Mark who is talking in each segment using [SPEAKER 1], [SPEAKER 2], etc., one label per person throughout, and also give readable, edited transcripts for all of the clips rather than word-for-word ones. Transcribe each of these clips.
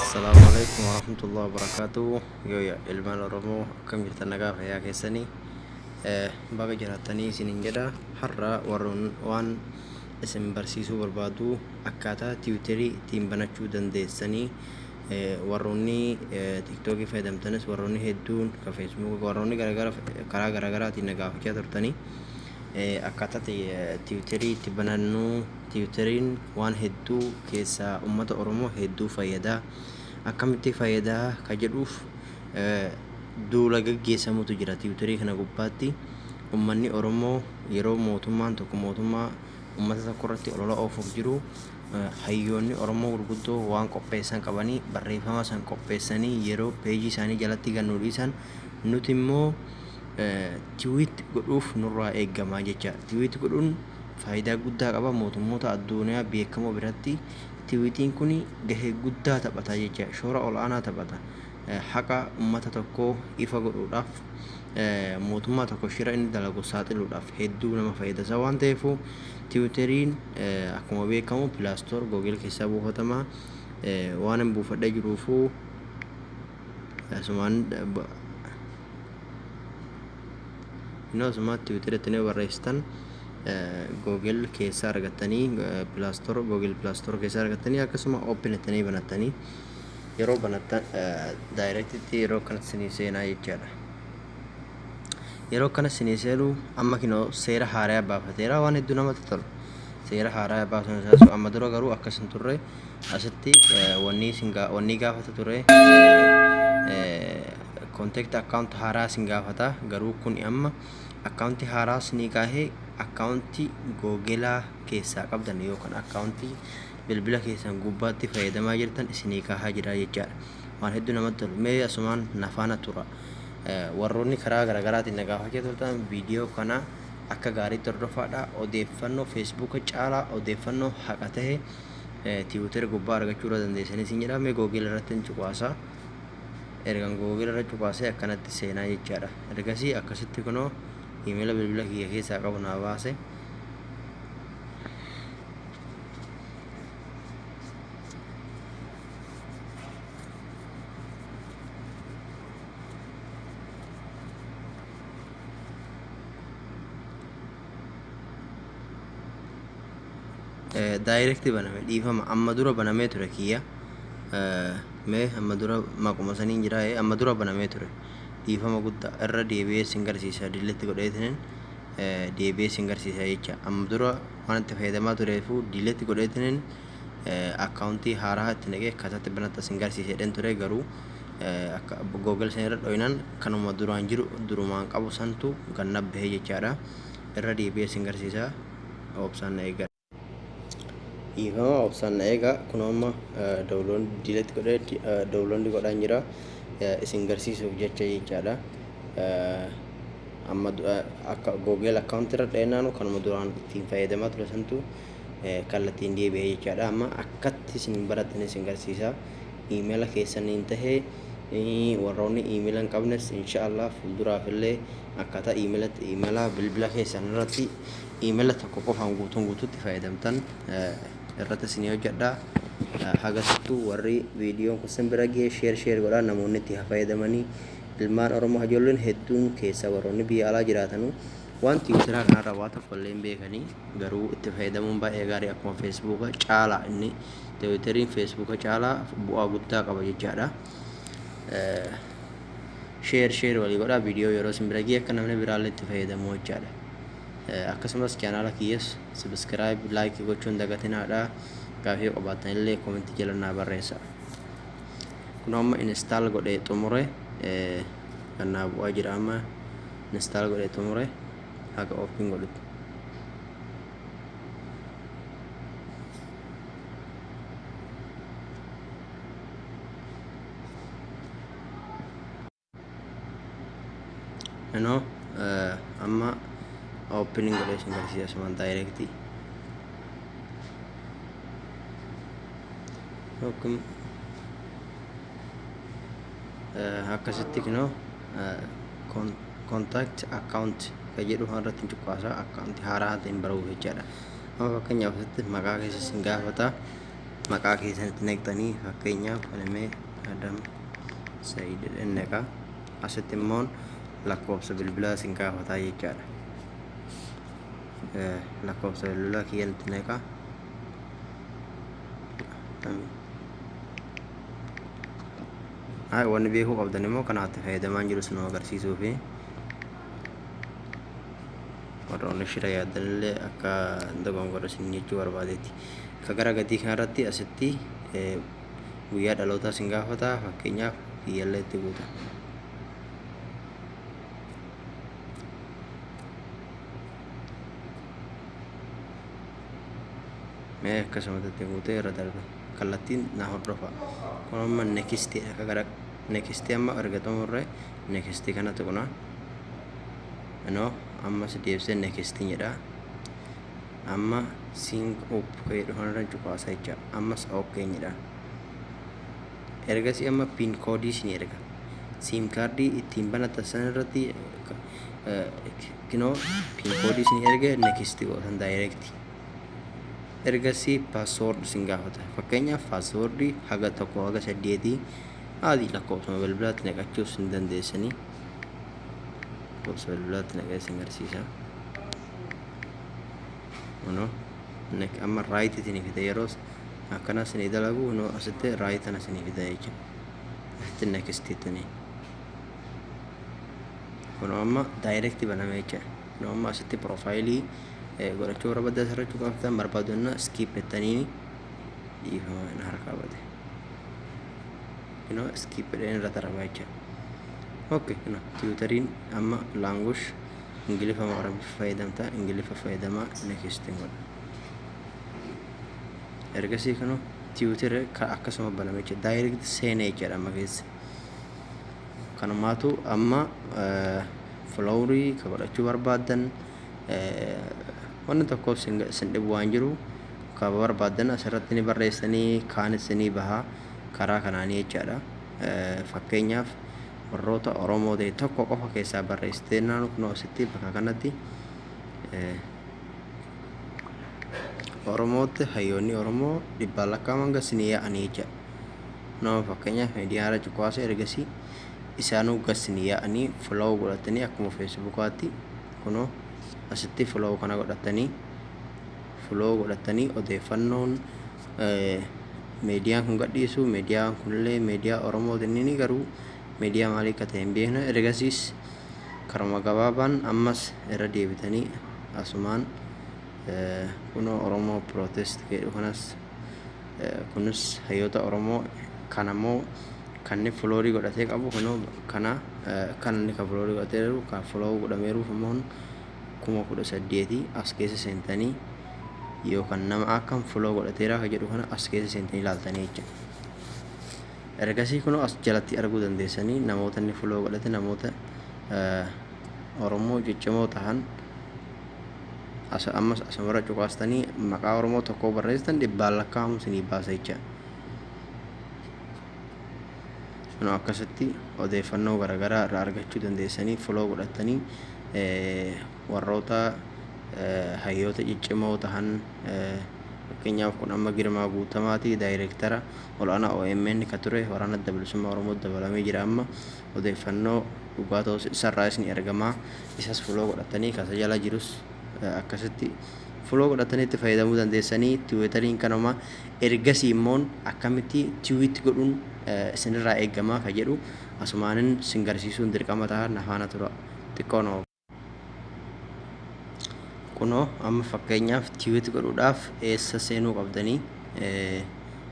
[SPEAKER 1] Assalaamu alaikum warahmatullahi wabarakatuh. Yooya ilmaan Oromoo, akkam jirtan? Nagaa fayyaa keessanii? Baga jiraattanii isiniin jedha. Har'a warroon waan isin barsiisuu barbaadu akkaataa Tiwiiterii ittiin banachuu dandeessanii. Warroonni Tiiktookii fayyadamtanis, warroonni hedduun ka Feesbuuk, warroonni garagara karaa garagaraatiin na gaafachaa turtanii akkaataa Tiwiiterii itti banannu. Tiwiiteriin waan hedduu keessaa uummata Oromoo hedduu fayyada. Akkamitti fayyadaa ka jedhuuf, duula gaggeessamutu jira Tiwiiterii kana gubbaatti. Uummanni Oromoo yeroo mootummaan tokko mootummaa uummata tokko irratti olola oofuuf jiru, hayyoonni Oromoo gurguddoo waan qopheessan qabanii, barreeffama san qopheessanii yeroo peejii isaanii jalatti gannuu dhiisan, nuti immoo tweet godhuuf nurraa eeggamaa jecha. Tweet godhuun faayidaa guddaa qaba. Mootummoota addunyaa beekamoo biratti tiwiitiin kun gahee guddaa taphata jecha, shoora ol'aanaa taphata. Haqa uummata tokkoo ifa godhuudhaaf, mootummaa tokko shira inni dalagu saaxiluudhaaf hedduu nama fayyada. Isa waan ta'eef, Tiwiiteriin akkuma beekamu Play Store Google keessaa buufatama. Waan hin buufadhee jiruufuu asumaan inni asuma Tiwiiteri itti barreessitan Google keessaa argattanii, Play Store, Google Play Store keessaa argattanii, akkasuma open ittanii banattanii, yeroo banattan directitti yeroo akkanatti isinii seenaa jechaadha. Yeroo akkana isinii seenu, amma kinoo seera haaraa baafateera. Waan hedduu namatti tolu. Seera haaraa baasuun isaas, amma dura garuu akkas hin turre. Asitti wanni isin wanni gaafata ture, contact account haaraa isin gaafata. Garuu kun amma akkaawuntii haaraa isinii kaahee, akkaawuntii Googelaa keessaa qabdan yookaan akkaawuntii bilbila keessan gubbaatti fayyadamaa jirtan isinii kaahaa jira jechaadha. Waan hedduu namatti tolu. Mee asumaan na faana tura. Warroonni karaa garaagaraatiin na gaafachaa turtan, viidiyoo kana akka gaariitti hordofaadha. Odeeffannoo Feesbuuka caalaa odeeffannoo haqa ta'e Tiwiiteri gubbaa argachuu irra dandeessanii isin jedha. Mee Google irratti hin cuqaasa. Ergan Google irra cuqaasee akkanatti seenaa jechaadha. Ergasii akkasitti kunoo iimeela bilbila kiyya keessaa qabu naa baase. Direct baname, dhiifama, amma dura banamee ture kiyya. Mee amma dura maquma saniin jira, amma dura banamee ture. Dhiifama guddaa, irra deebi'ee sin garsiisa. Delete godheetinin deebi'ee sin garsiisa jecha. Amma dura waan itti fayyadamaa tureefu delete godheetinin akkaawuntii haaraa itti naqee akkataatti banatta sin garsiisa jedheen ture. Garuu akka Google san irra dho'inan kanuma duraan jiru durumaan qabu santu ganna bahee jechaadha. Irra deebi'ee sin garsiisa, obsaan na eeggadha. Dhiifama, obsaan na eega. Kun amma download delete godhee download godhaan jira isin garsiisuuf jecha jechaadha. Amma akka Google account irra dheenaanu kanuma duraan ittiin fayyadamaa ture santu kallattiin deebi'ee jechaadha. Amma akkatti isin barattan isin garsiisa. Iimeela keessaniin tahee, warroonni iimeela hin qabnes, inshaallah fuulduraaf illee akkaataa iimeelatti iimeela bilbila keessan irratti iimeela tokko qofaan guutuun guutuutti fayyadamtan irratti isinii hojjedha. Hagasittuu warri viidiyoon kun sin bira ga'e share share godhaa, namoonni itti haa fayyadamanii. Ilmaan Oromoo ijoolleen hedduun keessa warroonni biyya alaa jiraatanuu waan Tiwiiteraa kanarra waa tokko illee hin beekanii. Garuu itti fayyadamuun baay'ee gaarii, akkuma Feesbuuka caalaa inni Tiwiiteriin Feesbuuka caalaa bu'aa guddaa qaba jechaadha. Share share walii godhaa, viidiyoo yeroo isin bira ga'e akka namni biraallee itti fayyadamu jechaadha. Akkasumas chaanaala kiyyas subscribe, like gochuun dagatinaadha. Gaafii qabaattan illee koomentii jala naa barreessa. Kun amma install godhee xumure, kan naa bu'aa jira. Amma install godhee xumure, haga open godhutti. Inoo amma opening godhee isin garsiisa asumaan direct. Yookiin akkasitti kinoo contact account kan jedhu irratti cuqqaasa, account haaraa ta'een baruuf jechaadha. Amma fakkeenyaaf asitti maqaa keessa isin gaafata. Maqaa keessanitti naqxanii, fakkeenyaaf anamee Adam Said naqa. Asitti immoo lakkoofsa bilbilaa isin gaafataa jechaadha. Lakkoofsa bilbilaa kiyyanitti naqa. Wanni beekuu qabdan immoo kanaatti fayyadamaan jiru sinuu agarsiisuu fi warroonni shira yaaddanillee akka dogongora isin jechuu barbaadetti. Ka gara gadii kanarratti asitti guyyaa dhalootaa isin gaafata, fakkeenyaaf kiyyallee itti guuta. Mee akkasumatti itti guutee irra darbe, kallattiin na hordofa. Kun amma next akka gara next amma erga xumurre next kana tuqna. Inoo ammas deebisee next jedha. Amma sign up ka jedhu kanarra cuqaasa jecha, ammas ok jedha. Ergasii amma pin koodii isin erga. SIM kaardii ittiin banatan san irratti kinoo pin koodii isin erga, next gootan direct. Ergasii password isin gaafata. Fakkeenyaaf passwordii haga 1 haga 8 adii lakkoofsuma bilbilaatti naqachuu isin dandeessanii. Lakkoofsa bilbilaatti naqee isin agarsiisa. Kunoo amma right isinii fida, yeroo akkana isinii dalagu kunoo asitti right ana isinii fida jechuudha. Asitti next jettanii. Kunoo amma direct baname jechuudha. Kunoo amma asitti profaayilii godhachuu barbaaddan asirra qabatan barbaadonna skip jettanii, dhiifama na harkaa bade. Kunoo skip jedheen irra taraba jechuudha. Okay, kunoo Twitteriin amma language Ingiliffa moo Arabiffa fayyadamta? Ingiliffa fayyadamaa, next godha. Ergasii kunoo Twitter akkasuma baname jechuudha. Direct seenee jechuudha amma keessa. Kanumaatu amma followerii ka godhachuu barbaaddan wanni tokko isin dhibu waan jiru ka barbaaddan asirratti ni barreessanii, kaan isinii bahaa karaa kanaanii jechaadha. Fakkeenyaaf warroota Oromoo ta'e tokko qofa keessaa barreessitee naannoo kunoo asitti bakka kanatti Oromootti hayyoonni Oromoo dhibbaan lakkaa'aman gasinii yaa'anii jechaadha. Nama fakkeenyaaf miidiyaa irra cuqaasa, ergasii isaanuu gasinii yaa'anii follow godhatanii akkuma Facebookaatti kunoo asitti follow kana godhatanii, follow godhatanii odeeffannoon miidiyaan kun gadhiisu, miidiyaan kunillee miidiyaa Oromootiin inni garuu miidiyaa maalii akka ta'e hin beekne. Ergasiis karuma gabaabaan ammas irra deebitanii asumaan kunoo Oromoo Protest jedhu kanas, kunis hayyoota Oromoo kanammoo kan followii godhatee qabu kunoo kana kan inni kan followii godhatee jiru kan follow godhameeruuf immoo 18,000 as keessa seentanii yookaan nama akkam follow godhateera ka jedhu kana as keessa seentanii ilaaltanii jechuudha. Ergasii kunoo as jalatti arguu dandeessanii namoota inni follow godhate, namoota Oromoo ciccimoo tahan ammas asumarra cuqaastanii maqaa Oromoo tokko barreessitan dhibbaan lakkaa'amu isinii baasa jecha. Kunoo akkasitti odeeffannoo garaagaraa irraa argachuu dandeessanii follow godhatanii warroota hayyoota ciccimoo tahan. Fakkeenyaaf kun amma Girmaa Guutamaati, daayireektara ol'aanaa OMN ka ture, Waraana Adda Bilisummaa Oromoo dabalamee jira. Amma odeeffannoo dhugaa ta'us isarraas ni argama. Isas follow godhatanii kasa jala jirus akkasitti follow godhatanii itti fayyadamuu dandeessanii. Twitteriin kanuma. Ergasii immoo akkamitti tweet godhuun isinirraa eegamaa ka jedhu asumaanin sin garsiisuun dirqama ta'a, na faana tura xiqqoo noo. Kunoo amma fakkeenyaaf tweet godhuudhaaf eessa seenuu qabdanii?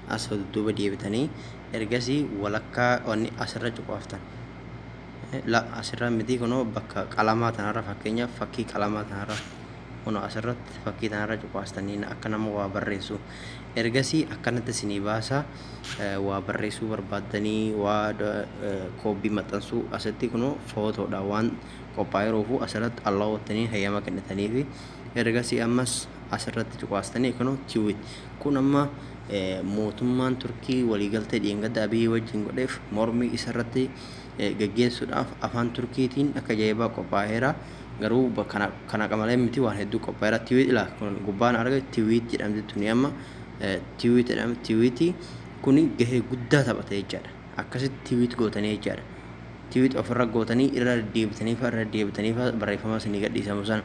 [SPEAKER 1] As dudduuba deebitanii ergasii walakkaa wanni asirra cuqaaftan. La, asirra miti, kunoo bakka qalamaa tanarra, fakkeenyaaf fakkii qalamaa tanarra, kunoo asirratti fakkii tanarra cuqaastanii akka nama waa barreessu. Ergasii akkanatti isinii baasa. Waa barreessuu barbaaddanii, waa koobbii maxxansuu, asitti kunoo footoodha waan qophaa'eeruufu asirratti allow gottanii hayyama kennitanii fi ergasii ammas asirratti cuqaastanii kunoo tweet. Kun amma mootummaan Turkii waliigaltee dhiyeengadda Abiyyi wajjin godheef mormii isarratti geggeessuudhaaf afaan Turkiitiin akka ajaa'ibaa qophaa'eera. Garuu kana kana malee miti, waan hedduu qophaa'eera. Tweet ilaa kun gubbaan arga tweet jedhamti tuni amma Tweet jedhama. Tweetii kuni gahee guddaa taphata jechaadha. Akkasitti tweet gootanii jechaadha. Tweet ofirra gootanii irra deddeebitanii fa irra deddeebitanii fa barreeffama isinii gadhiisamu sana.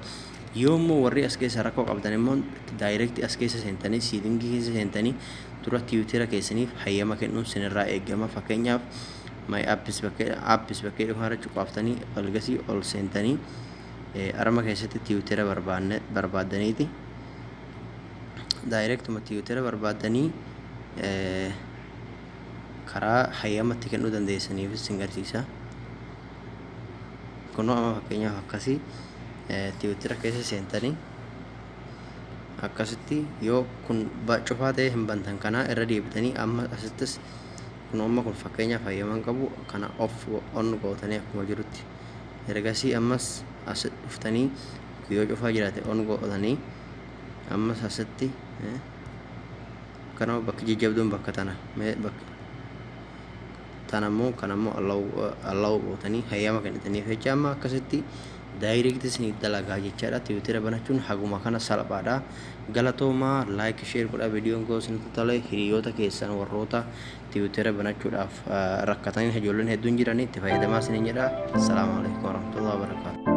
[SPEAKER 1] Yoo immoo warri as keessa rakkoo qabdan immoo, direct as keessa seentanii, settingii keessa seentanii, dura Twittera keessaniif hayyama kennuun sinirraa eegama. Fakkeenyaaf, my apps bakkee, apps bakkee dhufaarra cuqaaftanii, olgasii ol seentanii, arma keessatti Twittera barbaaddaniiti, directuma Twittera barbaaddanii karaa hayyamatti kennuu dandeessaniifis sin garsiisa. Kunoo amma fakkeenyaaf akkasii Twittera keessa seentanii, akkasitti yoo kun cufaa ta'e hin bantan, kanaa irra deebitanii amma asittis kun amma kun fakkeenyaaf hayyaman qabu kana off on gootanii akkuma jirutti. Ergasii ammas as dhuftanii yoo cufaa jiraate on gootanii, ammas asitti kana bakki jajjabduun bakka tana bakka tanammoo kanammoo allow gootanii hayyama kennitaniif jecha. Amma akkasitti direct isiniif dalagaa jechaadha. Twittera banachuun haguma kana salphaadha. Galatoomaa. Like, share godhaa. Viidiyoon koo isinitti tole, hiriyoota keessan warroota Twittera banachuudhaaf rakkatanii, ijoolleen hedduun jiranii, itti fayyadamaa isiniin jedha. Assalaamu alaikum warahmatullahi wabarakaatu.